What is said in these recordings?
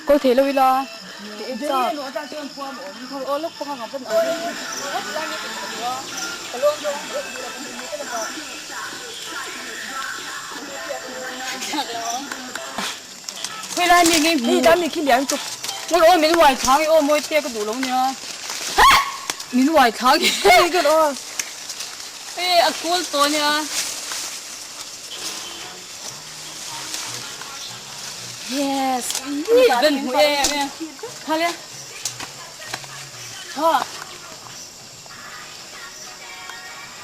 Kal thei lo ila chak. Khawilai mi nge hmu? Hei mi khi lian tuk. Ngawr aw min uai thlang i aw mawi te ka duh lo nia. Min uai thlang i. Hei ka aw. Hei a cool tawh nia. Yes. Ben hmu em em. Khale. Ha.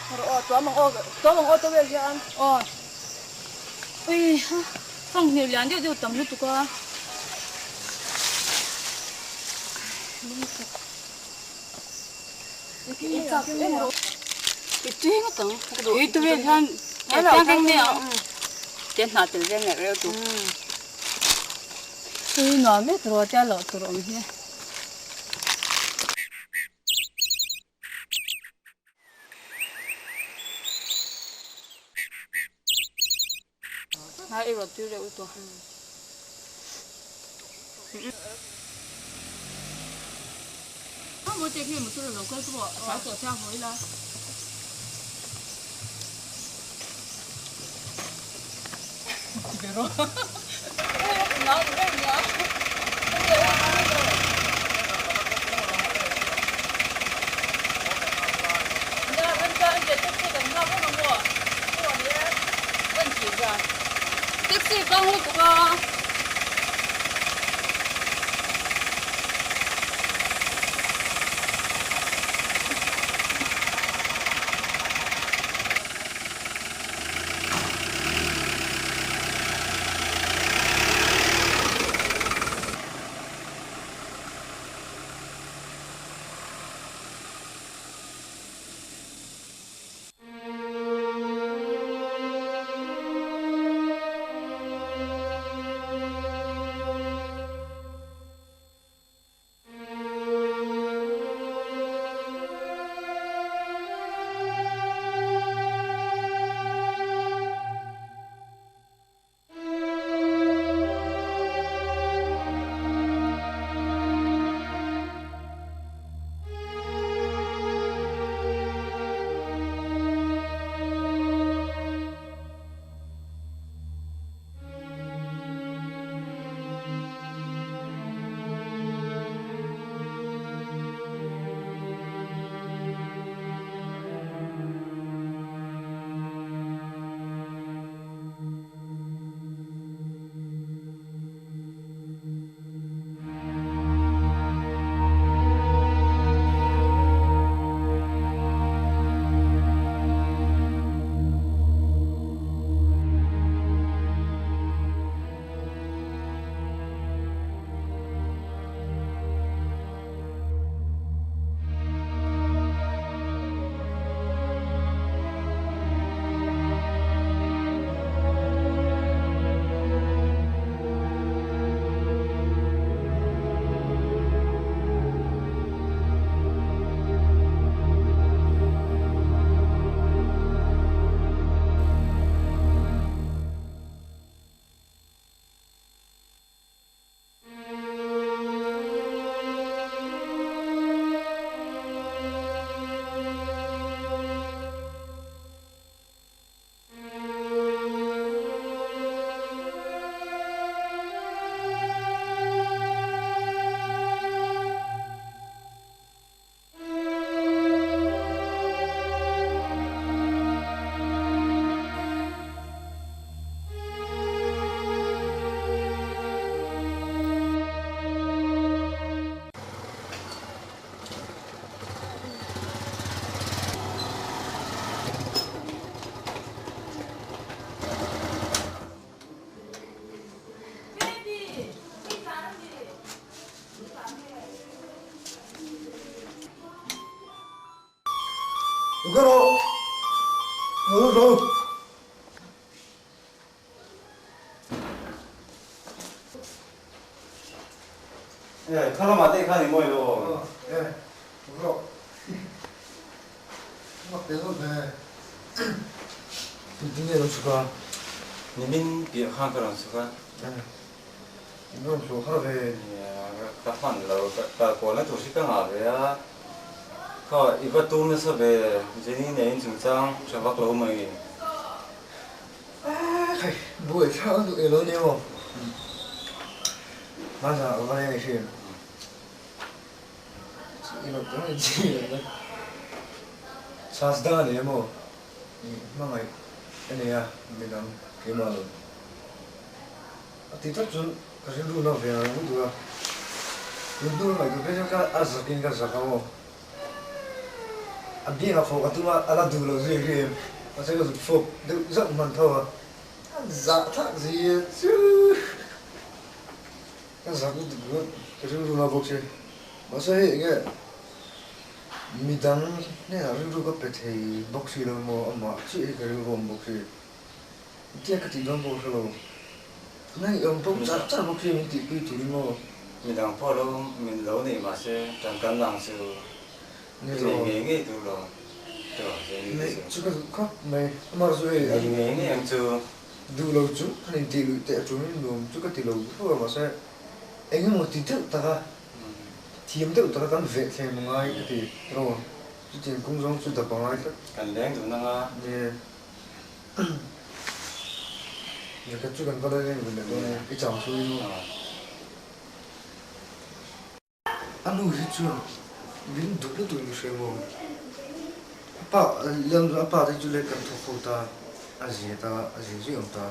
Ngawr aw tuam ang aw tuam ang aw tawel hian. Aw. Ui ha, fanghmir lian deuh deuh tam lutuk a. I tui ngawt ang. I tui vel hian tlang keng mai ang. Te hna tel vel ngerh reuh tu. Ui nuam e turaw tia loh tur awm hi. Ngai i rawt tir reuh tawh. Mo te khi motor lo kal pawh a tlai tawh sia haw ila. Ti rawh. Nau ni ber nia. Taxi kang lutuk a. In rawn hluah har ve. Nia, ka hman lo, kal kualna tur hi ka ngah ve a. Kha, i va tum nasa ve, Jenny nen in chungchang tha vak lo mai. Khai, buai thlak a duh elo nia maw? Hmanah a va leng thin. Chi lo tak ni chi lo tak. Chhas dang a nei emaw? Hmangaih a nei a, midang keimah lo. A ti tak chuan ka rilru na ve ang lutuk a, tun hnu ngaihtuah phei chuan ka a zakin ka zak ang aw. A biakah fawh ka tum a, a la duh lo zui ri em, mahse ka zuk fawk deuh zauh hman tho a, a zah thlak zia chu ka zak lutuk ringawt, ka rilru na bawk si. Mahse hei enge midang hnenah rilru ka pe thei bawk si lo maw, amah chiah hi ka rilru awm bawk si. Tia ka tih dawn pawh ka hre lo. Nang i awm pawh char char bawk hi min tihpui turin maw? Midang pawh lo min lo nei mah se tangkan lang chu i nei ngei ngei tur lo tawh zel ni Neih chu ka duh khawp mai. Amah chu hei Nei ngei ngei ang chu. Duh lo chu han intih luih teh a tul nuam chu ka ti lo fo a mahse eng emaw ti deuh taka thiam deuh taka kan veh thleng ngai ka ti tawh. Chutiang kawng zawng chu dap a ngai tlat. Kan leng duh nanga. Nia. Jacket chu kan va la reng ve leh dawn e, i chang chu i maw? A nu hi chuan min duh lutuk in ka hria maw? A pa liam a pa te chu leh kan thawk ho ta, a zia ta, a zia zui awm ta,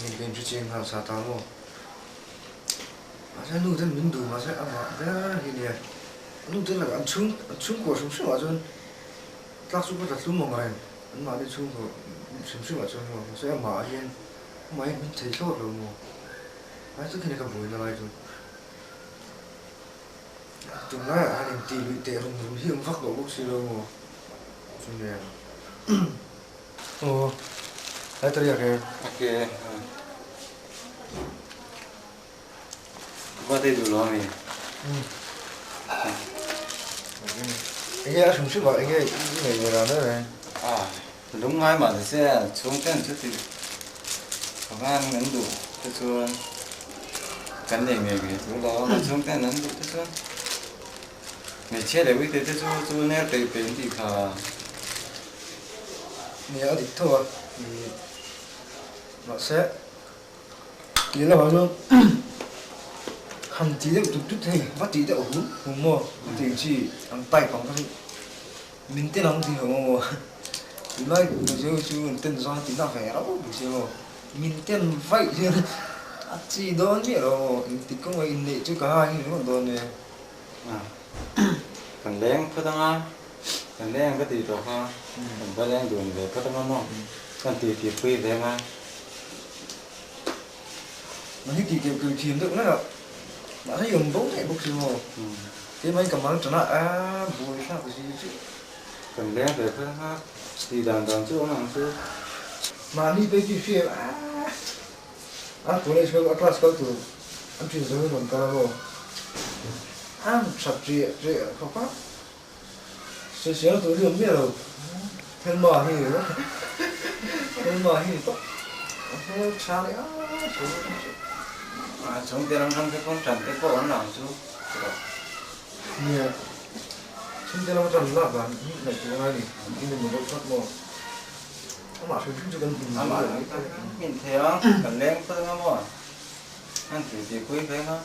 min ka inhre chiang nghal sa ta maw? Mahse a nu ten min duh mahse amah ber hi nia, a nu te lakah an chhung an chhungkua hrim hrim ah chuan tlak chu ka tla tlum ang reng. An mahni chhungkaw hrim hrim ah chuan maw mahse amah ah hian amah hian min thei thlawt lo maw ai chu khian ka buaina lai chu tunlai ah hian intih luih teh rum rum hi awm vak loh bawk si lo maw chu nen aw lai ta riak e. Ok va tei duh lo ami. Enge a hrim hrim ah enge i ngaih ve dan em em? A lung ngai mah ni se chhung ten chu ti khan an duh te chuan kan nei ngei ngei tur lo a chhung ten an duh te chuan hmeichhia leh uite te chu chu ner peih peih an tih kha. Nia a dik tho a mahse Ti lamah chuan han ti deuh tut tut hei va tih deuh hum hum maw ka tih chi ang type ang kha chu min ten ang tih ho maw tunlai hmeichhe ho chu an ten zawng a ti na ve rauh bawk sia maw min ten vaih hian a chi dawn miah lo maw engtik kawng a inneih chu ka ha hi ringawt dawn e. Kan leng phawt anga kan leng ka tih tawh kha kan va leng dun ve phawt anga maw kan tih tih pui ve anga. Mahni tih keuh keuh thiam deuh hlek a, mahse i awm bo daih bawk si maw? Keimah in ka mal tan a, aaa buai thlak zi chu. Kan leng ve phawt anga tih dan dan chu awm ang chu. Mahni pei chu i hria em aaa a college kal a class kal tur an ṭin zawng in rawn kal a maw? An ṭha ṭiah ṭiah khawp a. Sawisel tur hi awm miah lo, Thelma hi ni ringawt. Thelma hi ni tawp. A hmel tha leh a chu. A chung te ram ram te pawn tan te pawh awm lo ang chu tawh. Nia, chung te lam atang lak dan hi ngaihtuah ngai ni, in emaw deuh tlat maw? Amah hrim hrim chu kan hmin Amah kan hmin thei ang, kan leng phawt anga maw? An ti ti pui ve anga.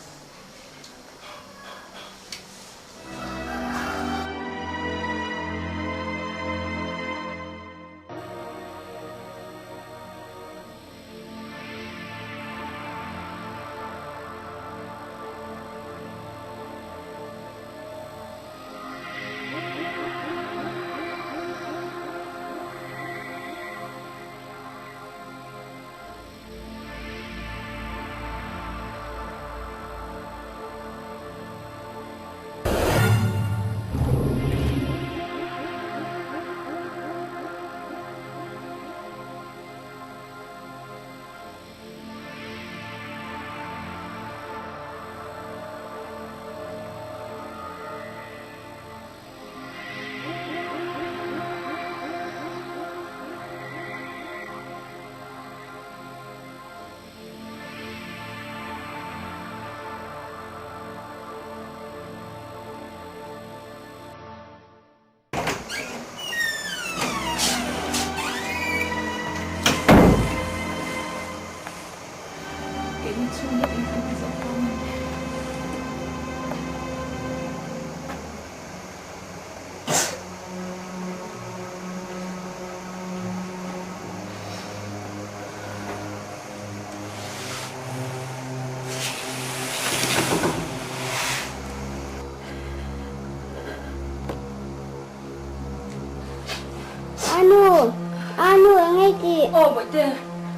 ti. Aw Bawihte,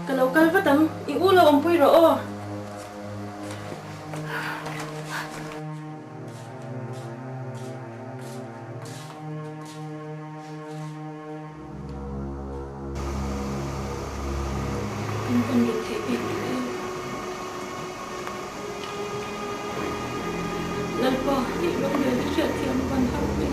ka lo kal vat ang, i u lo awmpui rawh aw. Kan van lut theih bik lo em? Lalpa i rorel i hriatthiam van har ve.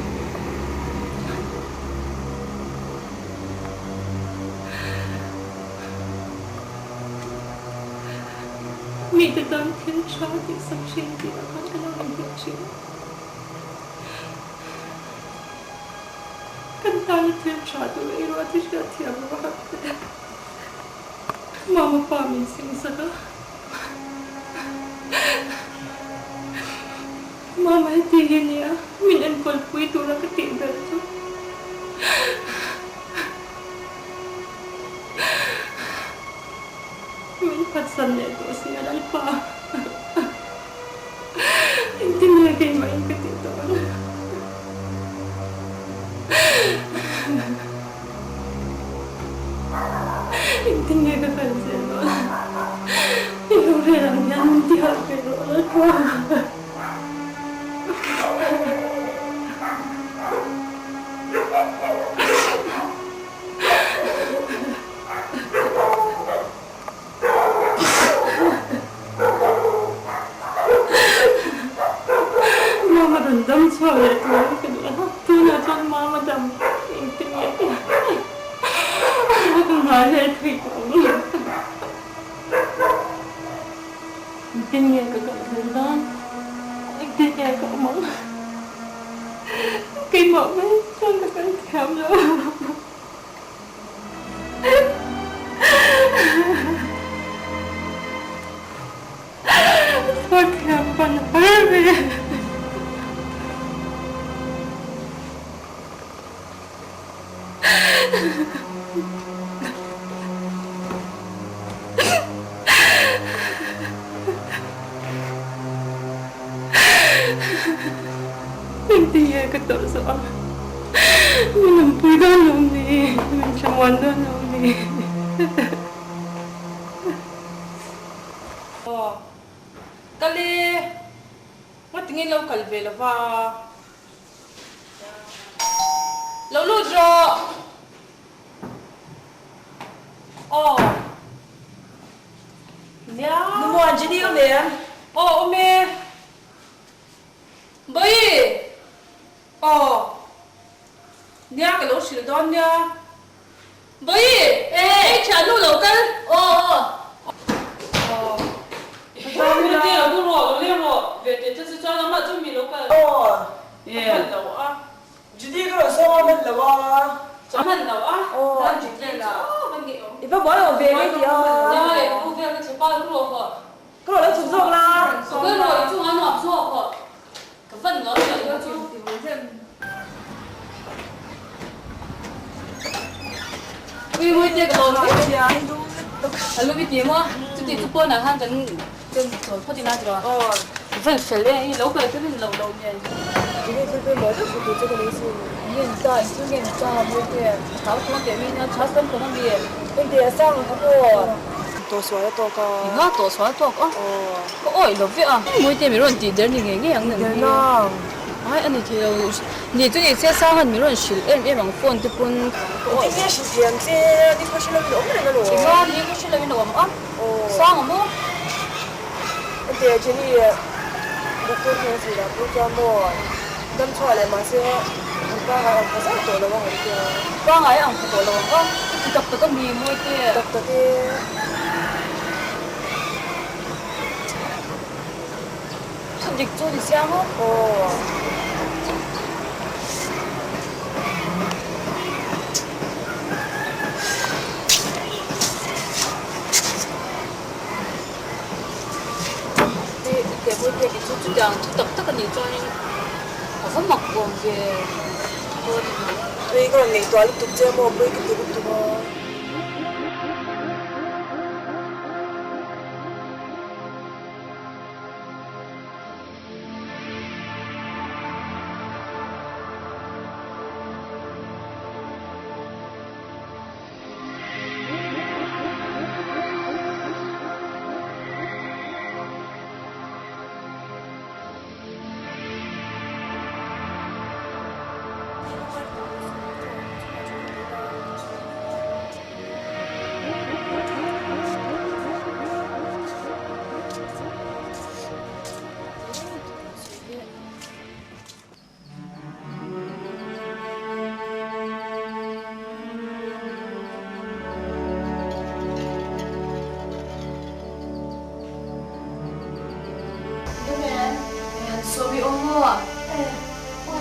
Mite tan thil tha tihsak thin tih ah khan ka lo inhmuh thin. Kan tana thil tha tur erawh a ti hriatthiam lo a hak hle. Mama pa min sing sak a. Mama heti hi nia min enkawl pui tura ka tih ber chu. Min phatsan leh tawh si a Lalpa. Engtin nge keimahin ka tih tawh ang? Engtin nge ka kal zel dawn? I lo rel ang hian min ti harh ve rawh Lalpa. Mama rawn dam chhuak leh tur ka duh a, tunah chuan mama dam engtin nge ka nghah hlel thei tawh ang. Engtin nge ka kal zel dawn, engtin nge ka awm ang, keimah mai chuan ka kal thiam lo. Chhuathiam pan har ve. Engtin nge ka tawrh zawh a? Min awmpui dawn lo ni, min thlamuan dawn lo ni. Aw, kal e, ngatinge lo kal ve lo va? Lo lut rawh. Aw, nia. Numuan Jenny awm em? Aw, awm e. Bawihi! Aw. Nia ka lo hrilh dawn nia. Bawihi! Hei thiannu lo kal. Aw aw. Aw. Ka te lo lu rawh, lo leng rawh. Ve teh che chu chuan amah chu mi lo kal. Aw. Ka hman lo a. Judy ka rawn sawm a hman lo a. Ka hman lo a. Aw. Dan Judy chu aw nge awm. I va buai awm ve nge ti a. Nia leh u vel ka che pa lu rawh haw. Ka rawn lo chhuk zawk la. Ka rawn chunga nuam zawk haw. Ka van lo tih kha chu. Ui ui te ka lo hle. A lu i ti maw? Chuti chu pawnah khan kan kan chawl phawt ina tiraw? Ka van fel e, i lo kal ka rin loh loh nen. Tinge thil pawimawh deuh hre tur che ka nei sin. Ngen ta, eng chu ngen ta mawi te, a hlau chuang teh mai nia, chhas tam tawh ami. Engte a sang ang kha maw? Tawh sual a tawk a. Enga tawh sual a tawk a? Ka awih lo vek a. Mawite mi rawn tih der ni ngei ngei ang nang hi. Ai a ni thei lo. Ni chu ni che sang han mi rawn hrilh em em ang phone te pawn. Ka awih. Engtin nge hrilh thiam che? Ni khaw hre lovin a awm reng alawm. Enga ni khaw hre lovin a awm a? Sang a maw? Enteh Jenny doctor hian a zir ah pawh chuan maw dam chhuah leh mahse an pangai ang pha zauh tawh lo ang an tia. Pangai ang pha tawh lo ang a, ka ti tak tak a mi Mawite. Tak tak e. Thu dik chu ni siang aw. Aw. Chu chutiang thu tak tak a nih chuanin a va mak awm ve dawn a ni. Tui ka rawn ngaihtuah lutuk che maw pui ka ti lutuk a.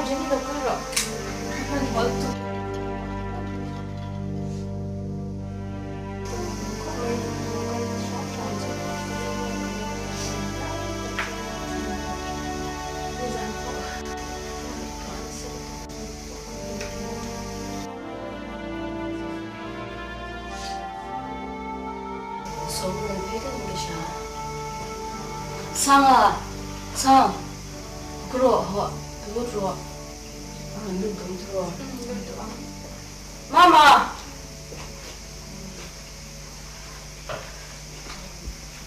Jenny lo kal rawh. Ka hmanhmawh lutuk. Sanga! Sang! Ka rawh hawh, lut rawh. A rawn lut dawn chu aw. Lut duh ang. Mama!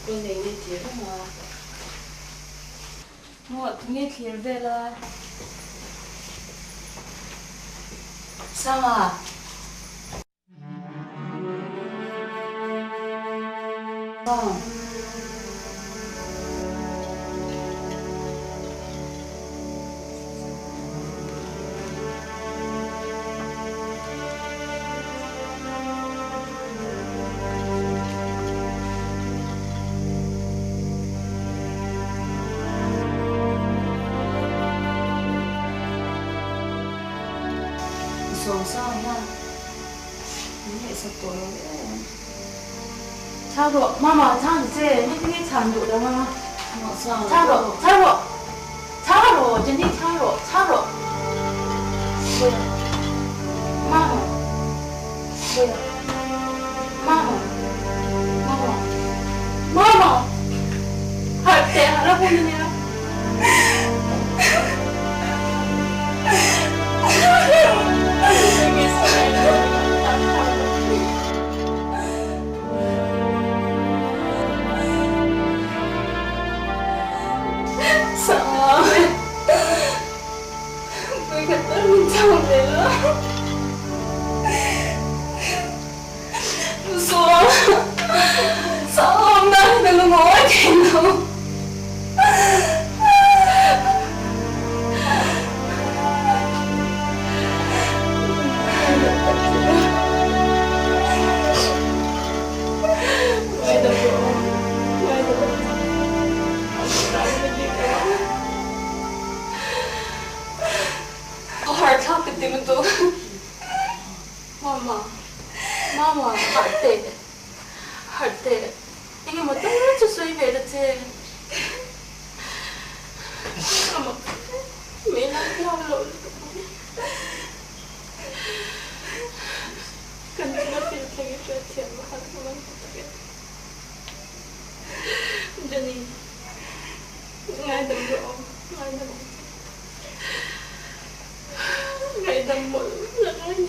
Kawl nei nge ti reng a. Maw, tunge thlir vel a? Sanga! Sawmsang hian min ngaihsak tawh lo em. Chhang rawh mama chhang che engtin nge chhan duh lo a chhang rawh chhang rawh chhang rawh Jenny chhang rawh chhang rawh mama mama mama mama harh teh harh a hun ania. Mama, Mama, harh teh, harh teh, engemaw tal chu sawi ve la che. Mama, min an hlau lo lutuk mai. Kan chunga thil thleng i hriatthiam a han awm ang ti tak e. Jenny, ngaidam rawh aw, ngaidam ang che. Ngaihdam mawlh mawlh a ni.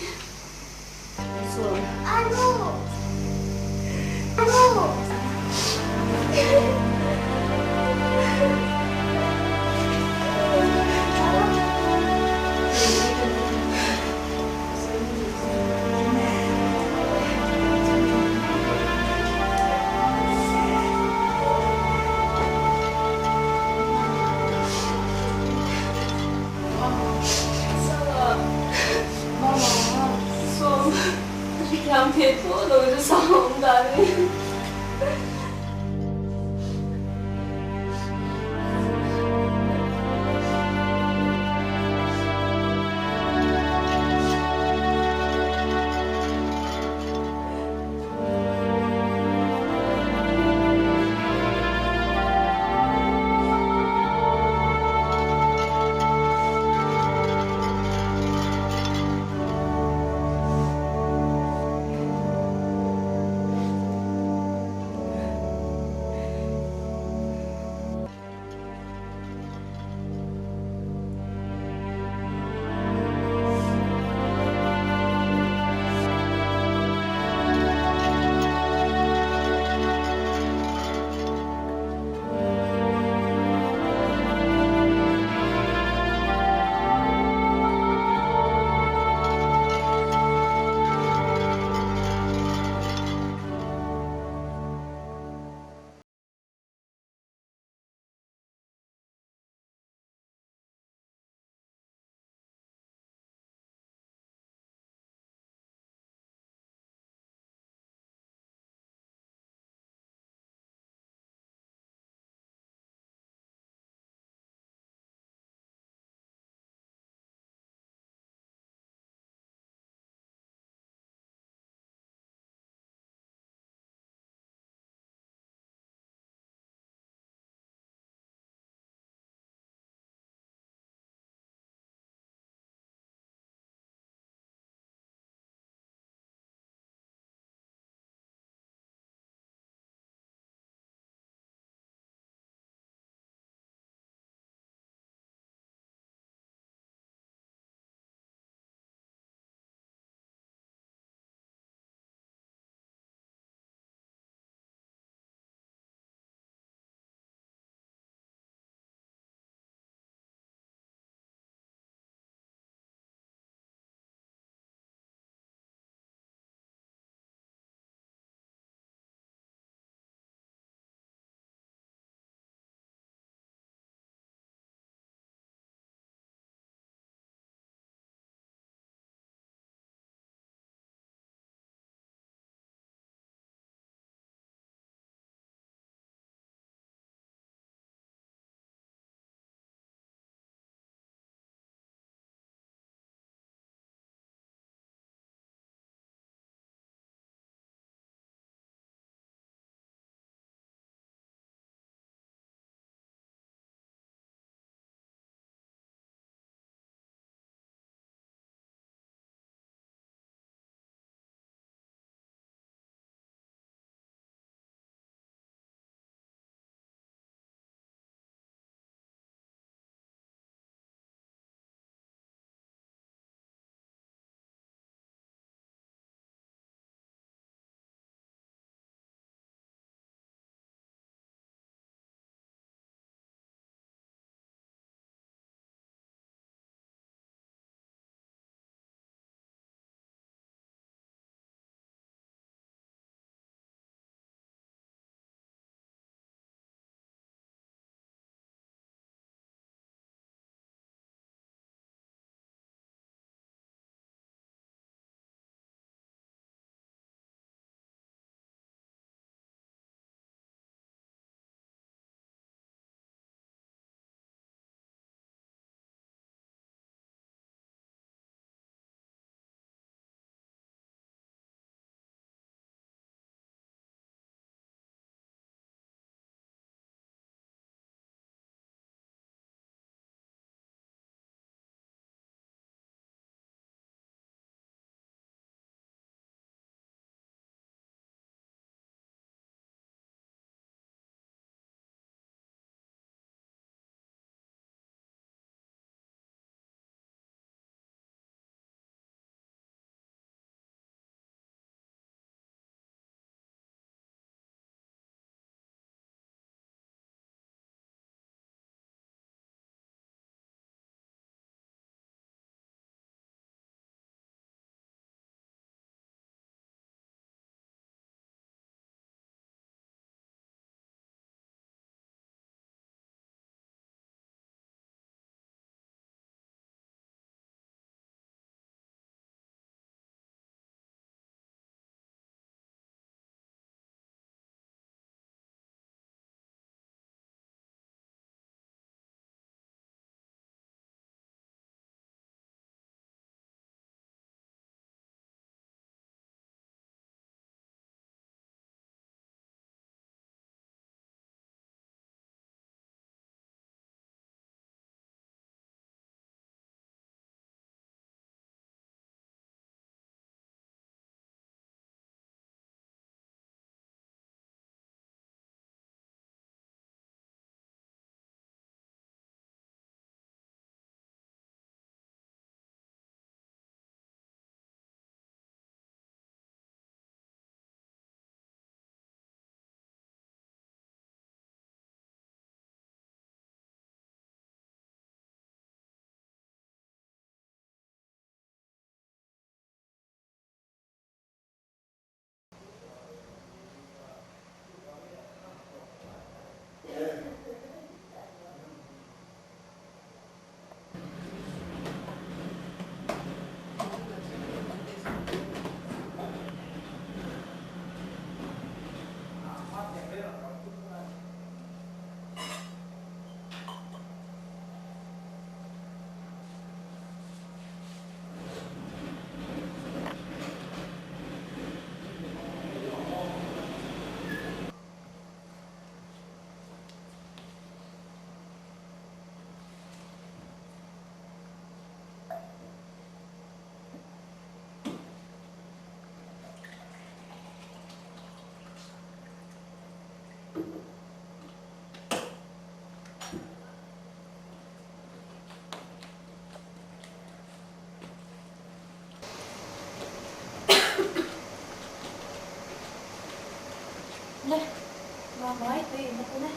Mama i tui in a pawn e.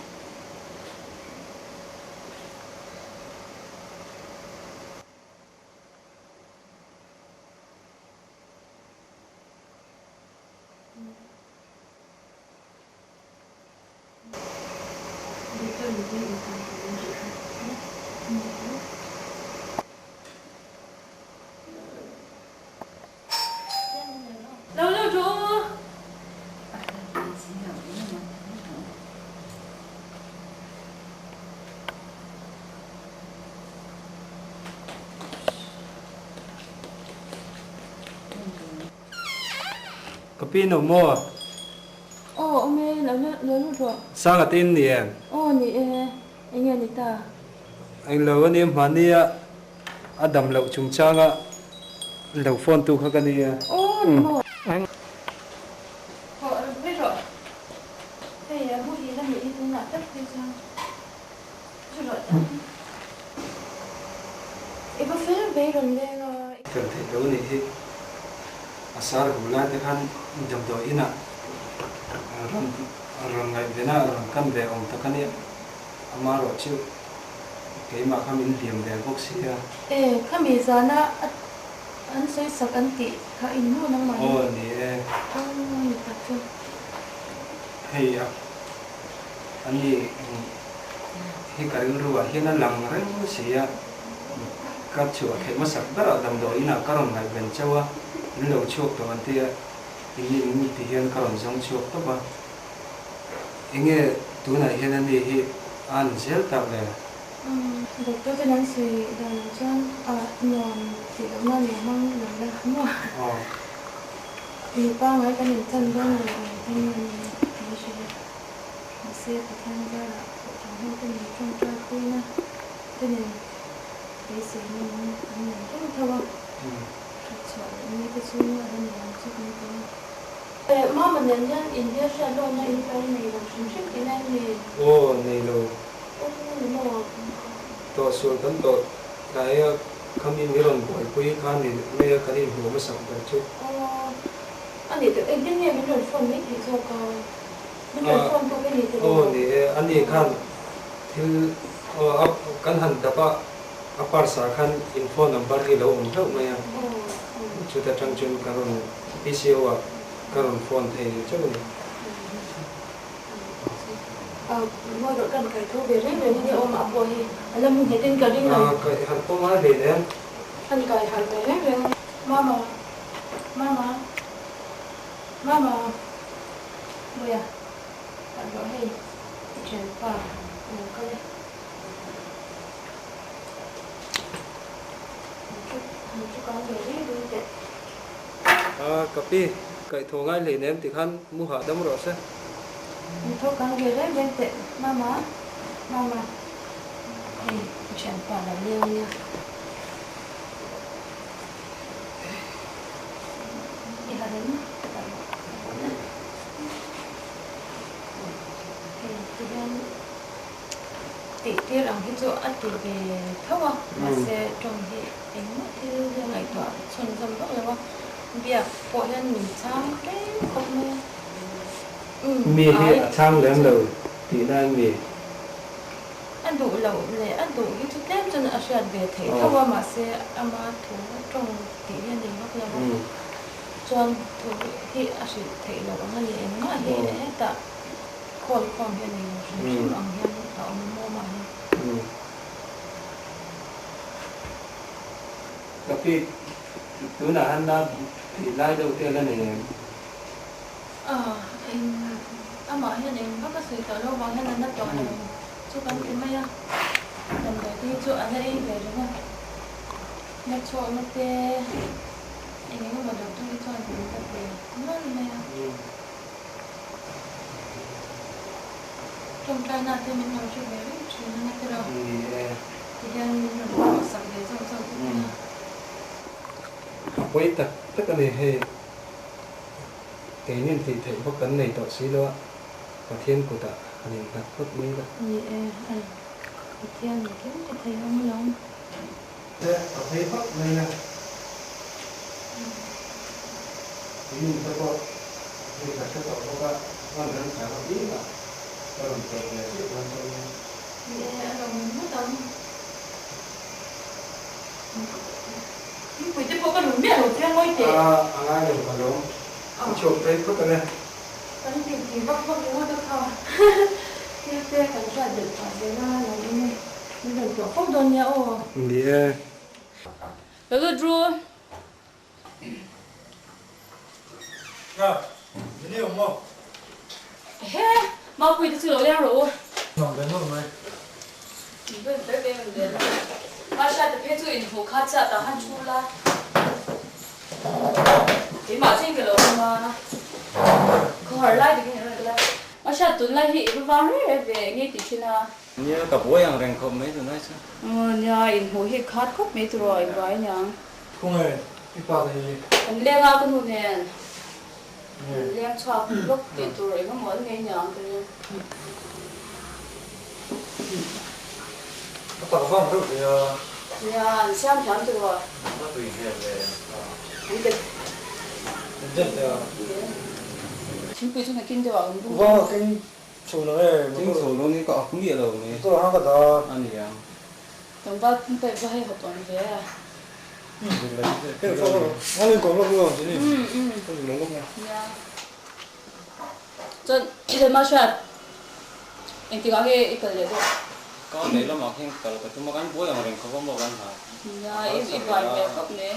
Lo lut rawh u. Ka pi no maw? Aw awm e, lo lo lut rawh. Sanga te in ni em? Aw ni e, enge ni ta? Englo a nia hmahnia a dam loh chungchanga lo phone tu kha ka nia. Aw ni maw? Hawh rawn phei rawh. Hei a muhil a nih hi tunah tak phei chuan chu rawh ta. I va fel ve rawn leng a. Fel theih lo nih hi a sar hu lai te khan damdawi inah rawn rawn ngaih ve na rawn kan ve awm tak a nia ama rawh chu keimah kha min hliam ve bawk si a. E khami zana a An sawi sak an tih kha in maw nangmah hi? Aw ni e. Aw ni tak chu. Hei a a ni hi ka rilru ah hian a lang reng si a, ka chhuah theih hmasak ber ah damdawi inah ka rawn ngaihven chauh a, in lo chhuak tawh an tia in in ti hian ka rawn zawng chhuak tawp a, enge tunah hian a ni hi a an zel tak le? Doctor ten an sawi dan ang chuan a nuam tih loh nan lo hmang lo la maw? Mi pangngai kan inchan dawn lo ang ten a ni min hrilh a, mahse Pathian zarah kohhran ho te min tawngtai puina te nen beiseina min an nei reng tho a, that chhuah leh ni te chu a la ni ang chu kan ti a. Mama nen hian inbial hriat lawkna in lo nei lo hrim hrim tihna em ni? Aw, nei lo. Tawh sual kan tawh tlai a khami mi rawn buaipui kha ni mai a kan inhmuh hmasak ber chu. Aw a nih tawh engtin nge min rawn phone mai theih zawk a min rawn phone pawh ka ni tawh lo. Aw ni e a ni khan thil aw a kan han dap a a purse ah khan in phone number hi lo awm hlauh mai a chuta tang chuan ka rawn PCO ah ka rawn phone thei chauh a ni. Mawi rawh kan kai tho ve reng reng a nia aw mah pawh hi a la mu nghet in ka ring lo. Kai harh pawh ngai hle nen. Kan kai harh ve reng reng a. Mama Mama Mama Mawia harh rawh hei i thianpa a lo kal e. Han thu kang ve reng reng teh. Ka pi Kaihthawh ngai hlei nem ti khan mu hahdam rawh se. Min tho kang ve reng reng teh Mama, Mama. Hei ka thianpa lo leng ania. I ha reng ta rawh Hei ti hian tih tir ang hi chu a ti ve tho a, mahse tawng hi engmah thil hi a ngaihtuah chhunzawm vak lo a. Biak pawh hian min chhang tlem khawp mai a. Umm, Mi hi ai a chhang lem lo tih na em mi? A duh loh leh a duh hi chu tlem chuan a hriat ve theih tho a, mahse ama thu tawng tih hi a nei vak lo a. Chuan thu hi a hrilh theih loh ang a ni, engmah hi hetah khawl khawm hi a nei lo hrim hrim ang hian a awm maw mah hi. Ka pi Tunah han la tih lai deuh te la nei em? Ah, eng amah hian eng vak a sawi tawh lo vang hian a na tawh lo chu kan ti mai a, damdawi te hi chu a la ei ve reng a, na chhuahna te eng eng emaw doctor hi chuan min la pe nual mai a. Tawngtaina te min lo hre ve reng thin a na tiraw? Ni e. Tihian min rawn ruahsak ve zauh zauh te pawh a. A pawi tak tak a ni hei. Keinin tih theih bawk kan nei tawh si lo a, Pathian kutah han innghat phawt mai la. Ni e, a Pathian engkim ti thei awm alawm. Te a phei phawt mai a. Keinin te pawh hei ka hre tawh bawk a, hman remchang apiangah. Ka rawn tlawh ve chiah dawn chu ania. Ni e, a lo min ngawt ang. Thingpui te pawh ka lum miah lo chiang ngawi teh. A, a ngai lo ka lawm. Ka chhuak phei phawt ang e. Kan ti ti vak vak ringawt a kha. Thil te kan hriat belh phah zel a, lo in min rawn tlawh fo dawn nia aw. Ni e. Lo lut ru. Nga, min ei awm maw? Ehe, Mapui te chu lo leng rawh u. Nuam ve nuam mai. Vel vel ve ang zel a. Mahse te phei chu inhmuh kha chiah tah khan thu la. Keimah chiin ka lo awm a. Khawhar lai takin i rawn kal a. Mahse tunlai hi i va vang reng reng ve eng nge tih thin a. Nia ka buai ang reng khawp mai tunlai chu. Aw nia inhmuh hi khat khawp mai tiraw i buai aniang. Khawnge i pa te hi? Kan leng a ka nu nen. Kan leng chhuak lawk tih tur eng emaw an nei aniang ka ring. A tak vang reuh ve a. Nia an siam thiam tiraw. A tui hmel ve a. An bet. An den te a. Thingpui chu nakin deuh ah kan bung. Vang a keng chho lo e. Keng chho lo ni ka ak miah lo ni. Motor hang ka dah. A niang. Tlangval pumpe va hei hawt awm ve a. Chuan Helma hriat engtikah nge i kal leh deuh? Ka leh lamah khian kal ka tum a, kan buai ang reng khawp a maw kan ha. Nia, i buai hmel khawp mai.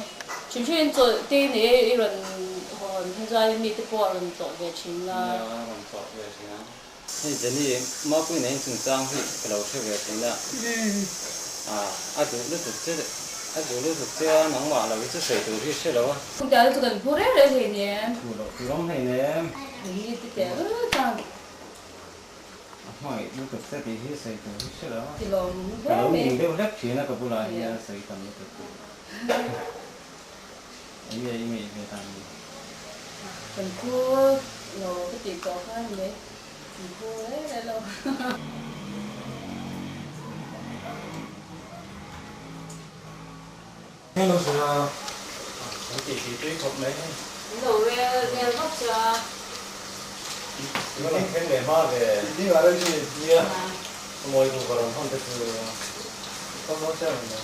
Thin thin chawlh te nei e i rawn hawn hi chuan mite pawh a rawn tlawh ve thin a. Nia, a rawn tlawh ve thin a. Hei Jenny, Mapui nei chungchang hi ka lo hre ve thin a, a duh lutuk che, a duh lutuk che a, nangmah lo hi chu sawi tur hi hre lo a. Kungte a chu kan hmu reng reng hlei nem. Hmu loh tur awm hlei nem. Hei ti teh ul chuan. A hmangaih lutuk che tih hi sawi tur hi hre lo a. Ti lawm Ka lo ning deuh hlek thin a ka bulah hian sawi tam lutuk. Enge i ngaih ve dan ni? Kan phu lo ka tih tawh kha ni mai. Kan phu reng reng lo. Hello Sina. Kan tih tih tui khawp mai hei. An lo rel rel vak chu a. I ding thleng leh hma ve. I ding ah rei chi. Nia. Ka mawi bu ka rawn hawn te chu. Ka mawi chiang ang maw.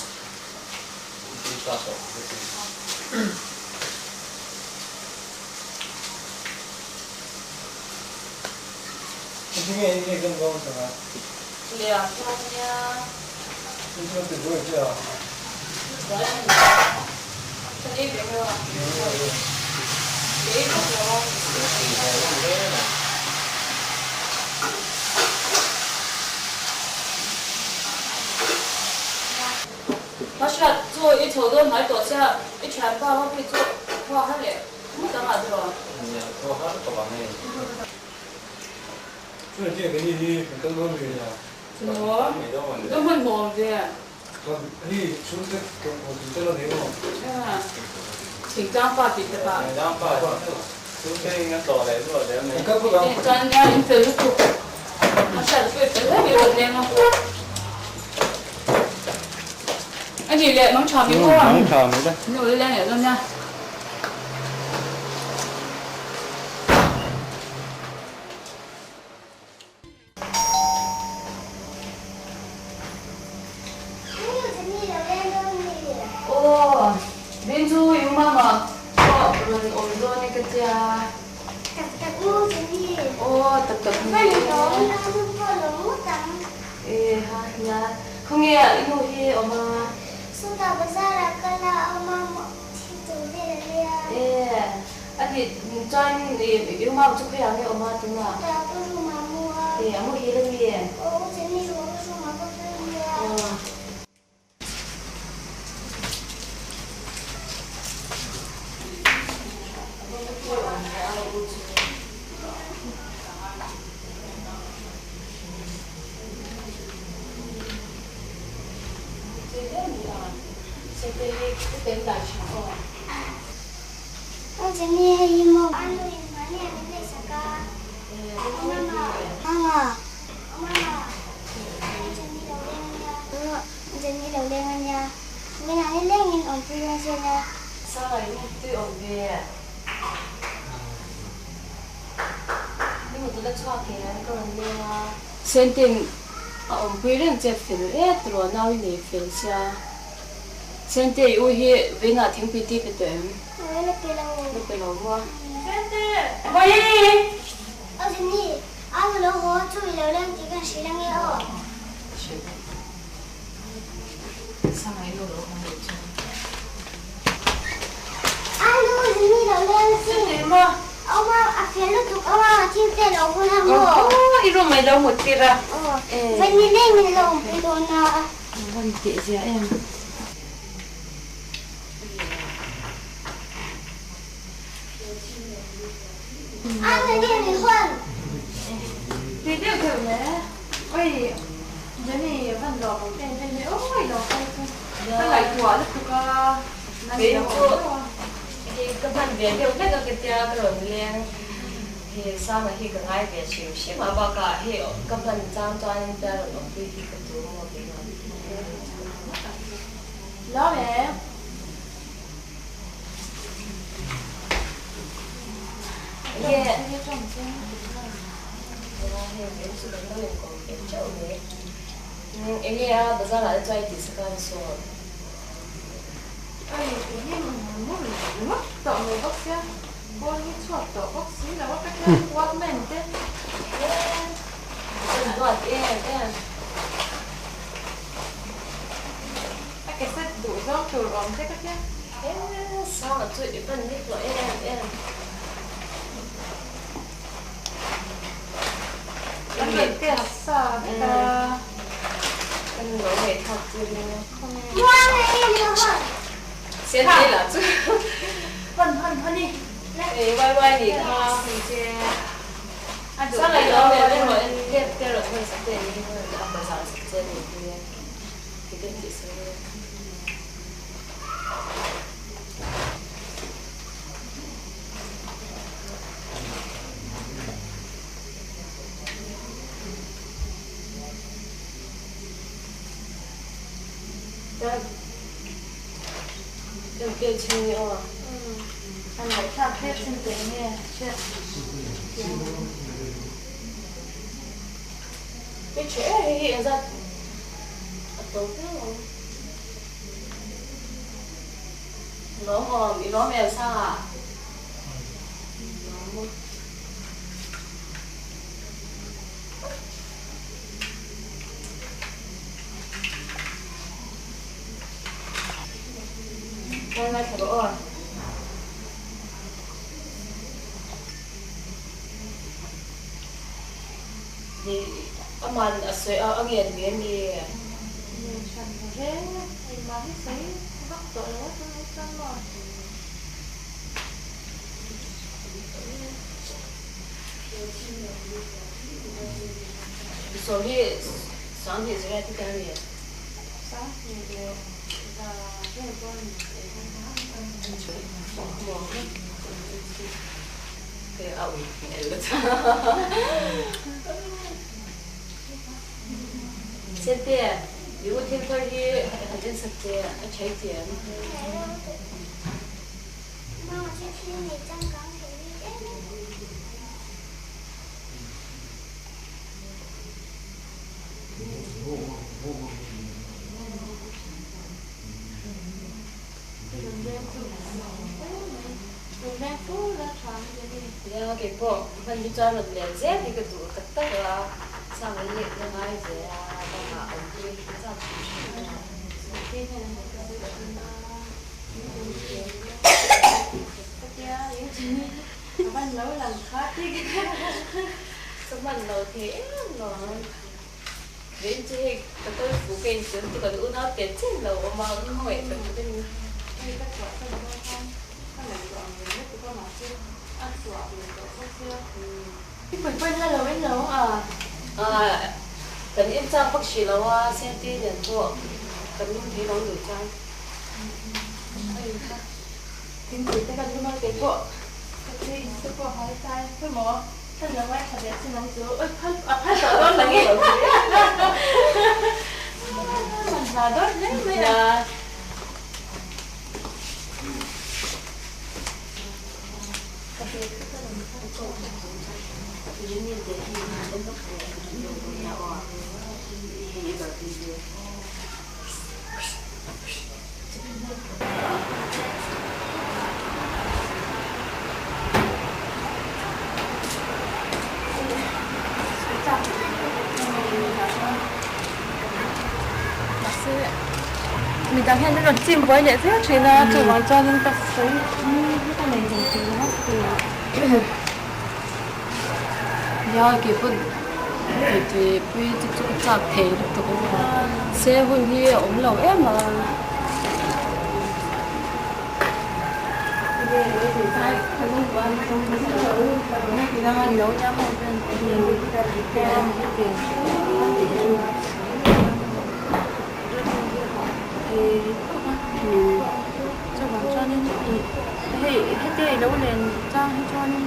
I tui chak tawh te chu. Engtinge i exam dawn chang a? Leh ah chuan nia. Chu chuan ti buai che a. Buai a ni. Ka ei ve hlauh a. Ka ei vak lo a. Hriat chu i chho dawn mai tawh sia, i thianpa ho phei chu khua har leh ngawt ang ah tiraw? Nia, khua har tawh ang hei. Chutiang chiah kei ni hi kan kal dawn ve nia. Chungaw, ka hmanhmawh awm ve. Hei chhungte tlawmkawl tih te la nei maw? Thingtlang pa tih te pah. Thingtlang pa tih chu chhungte in a tlawh leh luah zel mai. Kan kal phawt ang. Chuan nia in fel lutuk. A hriat pawh i fel hle mai rawn leng a. A nih leh mang tha mai maw? Mang tha mai le. Ni ul leng leh dawn nia. Aw, Vin chu i mama pawh rawn awm dawn e ka tia. Aw, tak tak ni e. E ha nia, khawnge i nu hi awm a? E. A nih chuan i u mau chu khawiah nge awm a tunah? E a muhil a mi e? Aw. Sanga i mutui awm ve. Ni mut la chhuak em ka rawn leng a. Sentein a awmpui reng che fel e tiraw nau i nei fel sia. Sente i u hi veinah thingpui ti pe tawh em? La pe lo. La pe lo maw? Sente! Vawi! Aw Jenny, a nu lo haw chu i lo leng tih kan hrilh ange aw. Hrilh e. Sanga i nu lo haw ngei chuan. A nu Jenny lo leng si. Sente maw? Aw ma, a fel lutuk aw a, thil te lo hun a maw? Aw, i room ah i lo mut tir a. Aw, Jenny leng in lo awmpui dawn a. A van tih zia em. Tih deuh deuh le. Oi Jenny a van lawm awm em em e oi lo kal chu ka ngaihtuah lutuk a. Kei chu hei ka hman ve deuh vek a ka tia ka rawn leng hei Sanga hi ka ngai ve hrim hrim a bakah hei ka hman chang chuan tia rawn awmpui hi ka tu maw kei rawn Lawm em? Enge a bazar ah te chuan i tih sak a ni sawn. Ai hi mur ringawt tawh mai bawk sia pawn hi chhuak tawh bawk si lo a ka tia walkman te Ka duat em em. A cassette duh zawng tur awm te ka tia. Eee Sanga chu i pan nik lo em em. Kan rawn test sa vek a. Kan lo ngaihthlak tir eng a. Muang e mi hawn. Sen te lah chu. Hawn hawn hawn i. Ei wai wai ni kha. Sanga i lo leh emaw en lep te rawn hawn sak te ni hi a bazar sak che ni hi ti kan tih sawi a. Aman a sawi a ngen ve mi? Ngen hran lo ve, engmah hi sawi vak tawh lo a tunah chuan maw? Sawm hi 20 zira ti ta mi? 20 leh za vel pawh a ni thei. A ui hmel Sente, i u thil thar hi han en sak che a chhai chiam. Mama chu thil nei changkang thei bik em em. Nia kei pawh hman hi chuan rawn len zel hi ka duh tak tak a, sang hi la ngai ve a, bakah awm pui hi ka chak hrim hrim a. Ka hman lo thei em lo ang. Veng chu hei ka kal fu ka inchhung chu kan unau tel chen lo awm a, ka hmangaih tak zet a ni. Hei ka chhuah san dawn khan ka ngaihtuah ang reng lutuk a mahse a chhuah ve tawh bawk sia. I pui pawhin la lo en lo a. Kan en chak vak hrih lo a, Sente nen pawh kan lum thei lo duh chuan. Hei kha thingpui te kan lum a keipawh ka tui in te pawh hal tlai emaw. Ka lo ngaithla ve chin ang chu. Oi phal a phal tawh dawn lo nge. Man hla dawn hle mai a. Jenny te hi han en lawk ve ang tih deuh dawn nia aw hei i kalpui ve. Mahse midang hian an rawn chim buai leh zel thin a chuvang chuanin ka sawi ka nei zawng thin lo a. Nia keipawh titi pui te chu ka chak thei lutuk a ni se hun hi a awm lo em a. Chuvang chuanin hei hetia i lo len chang hi chuanin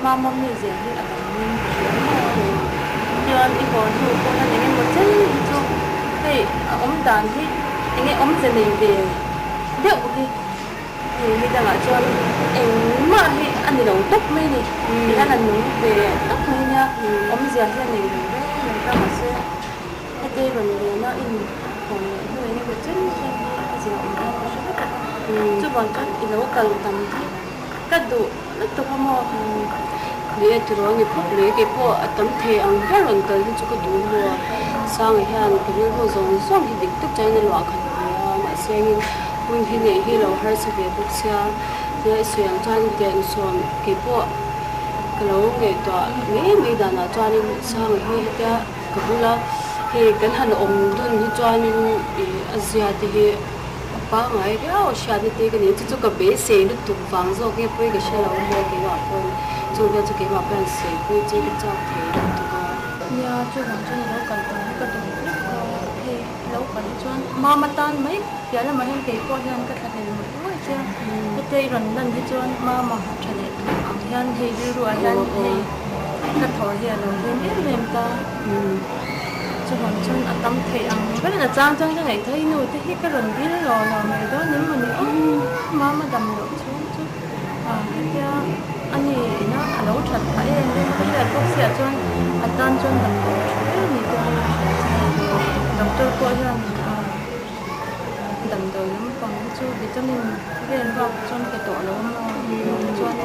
mama mizia hi a dang in ka hria maw chuan i haw hnu pawh hian eng emaw chen hi chu hei a awm dan hi eng nge awmze nei ve deuh hi hei mi dangah chuan engmah hi a ni lo tawp mai a ni tihian a nung ve tawp mai nia awmzia hi a nei lo reng reng ta mahse. Heti rawn lena in hawn leh hnu eng emaw chen chen hi a zia awm hian ka hre vek a, chuvang chuan i lo kal tam hi ka duh lutuk a maw? Ni e tiraw ni phawt mai kei pawh a tam thei ang ber rawn kal hi chu ka duh maw? Sanga hian ka rilru zawng zawng hi dik tak chuan a luah khat ve a, mahse engin hun hi neih hi lo harsa ve bawk sia, nia i sawi ang chuan intiah insawm kei pawh ka lo ngaihtuah mai mai danah chuanin Sanga hi hetia Ka bula hei kan han awm dun hi chuanin ih a zia te hi a pangngai riau a hriatna te ka nei chu chu ka beisei lutuk vang zawk nge pawi ka hre lo a maw keimah pawn chung vel chu keimah pawh hian seipui che ka chak thei lutuk a. Nia chuvang chuan i lo kal tur hi ka duh lutuk a, hei i lo kal hi chuan mama tan mai piah lamah hian kei pawh hian ka thla hlel ngawih ngawih che a, hetia i rawn lan hi chuan mama tha leh tur ang hian hei rilru ah hian hei. Ka thaw hi a lo hlim em em ta. Chuvang chuan a tam theih ang ber a chang chuan ka ngaihtuah i nu te hi ka rawn dil lo lo mai dawn em mawni aw mama dam loh chhung chu hetia a ni ina a lo that phah em em ka hriat bawk si ah chuan a tan chuan damdawi tha ber ni te pawh ka hria che doctor pawh hian damdawi lampang hi chu vitamin vel bak chuan pe tawh lo a maw chuan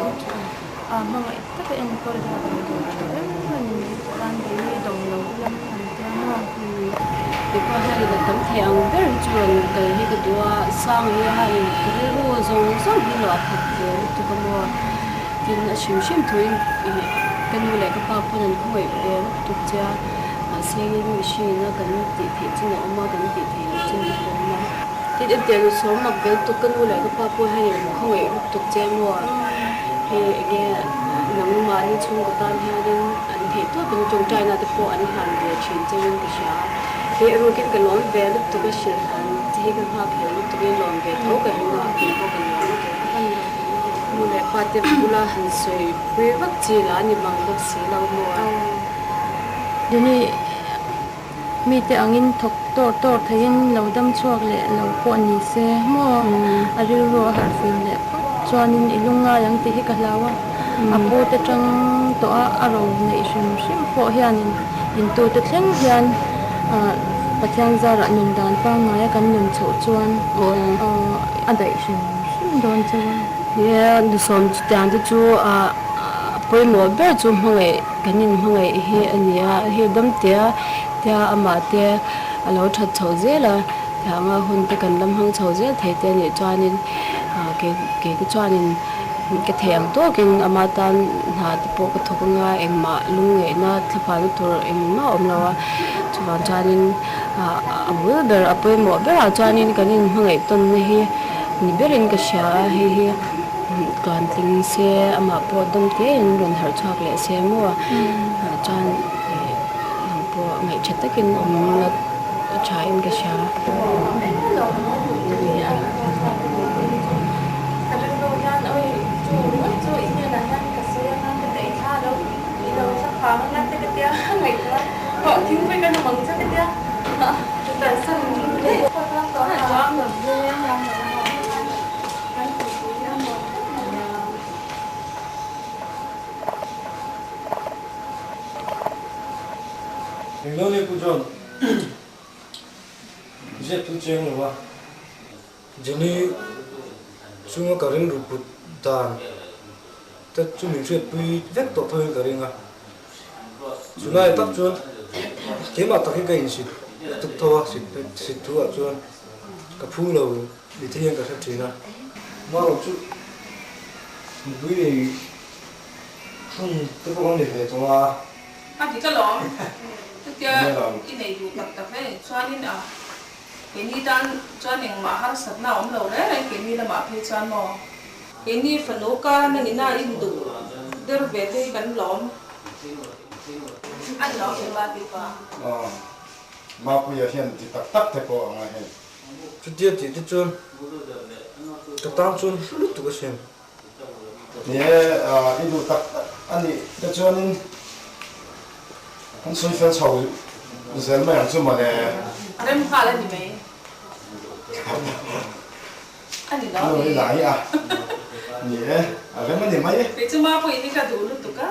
A hmangaih taka enkawl hi a awm tur tha ber a ni mai tih tan ve hi dawng lo lam an tia maw? Keipawh hian in a tam thei ang ber hi chu rawn kal hi ka duh a, sang hi a in ka rilru zawng zawng hi luah khat ve lutuk a maw? Tin a hrim hrim thuin ih ka nu leh ka pa pawn an khawngaih ve lutuk che a, mahse in mihring ina kan tih theih chin a awm a, kan tih theih loh chin te pawh a awm a. Tin engtiang sawm mak vel tuk ka nu leh ka pa pawh hian in khawngaih lutuk che maw? Hei enge nangmahni chhungkaw tan hianin an theih tawpin tawngtaina te pawh an hlan ve thin cheuhin ka hria. Hei erawkin ka lawm ve lutuk a hrilh hlan che hi ka nghak hlel lutukin lawm ve tho ka ring a, kei pawh ka lawm lutuk. Nu leh pa te bula han sawi pui vak chi lah a ni mang bawk si lo maw? Mite angin thawk tawr tawr theiin lo dam chhuak leh lo pawh ni se maw? A rilru a harh fim leh phawt chuanin i lung ngai ang tih hi ka hlau a. A pu te tang tawh a, a ro neih hrim hrim pawh hianin intute thleng hian Pathian zarah nun dan pangngaia kan nun chhoh chuan a daih hrim hrim dawn chauh a. Nia, nusawm chutiang te chu a pawimawh ber chu hmangaih Kan inhmangaih hi a ni a, hei damtea tia amah te a lo that chho zel a, tianga hun te kan la hmang chho zel thei te a nih chuanin kei kei te chuanin ka thei ang tawkin ama tan hna te pawh ka thawk anga engmah lungngaihna thlapana tur engmah a awm lo a, chuvang chuanin a bul ber a pawimawh berah chuanin kan inhmangaih tawnna hi ni berin ka hria a, hei hi. Tluan tling se amah pawh dawm te in rawn harh chhuak leh se maw chuan nang pawh ngaih tha takin awm la tha in ka hria. Kan tih pui a nuam khawp mai a. chiang lo a, Jenny chunga ka rilru put dan te chu min hriatpui vek tawh tho in ka ring a, chulai tak chuan keimah tak hi ka insit tuk tho a, sit thu ah chuan ka phu lo ni thei hian ka hre thin a. Marawh chu nupui nei hun te pawh kan nei ve tawh a. A dik alawm, chutia i nei duh tak tak hle chuanin a Keini tan chuan engmah harsatna a awm lo reng reng keini lamah phei chuan maw? Keini fanu ka na nina induh der ve te hi kan lawm. A ni lo engmah tih pa. Aw, Mapuia hian ti tak tak te pawh a ngai hei. Chutia tih te chuan ka tan chuan hlu lutuk asin. Ni e, i duh tak tak a nih te chuanin kan sawi fel chho zel mai ang chu mawle. A rem nghal a ni mai. A ni lo ni. Ni e, a rem a ni mai e. Kei chu Mapuii hi ka duh lutuk a.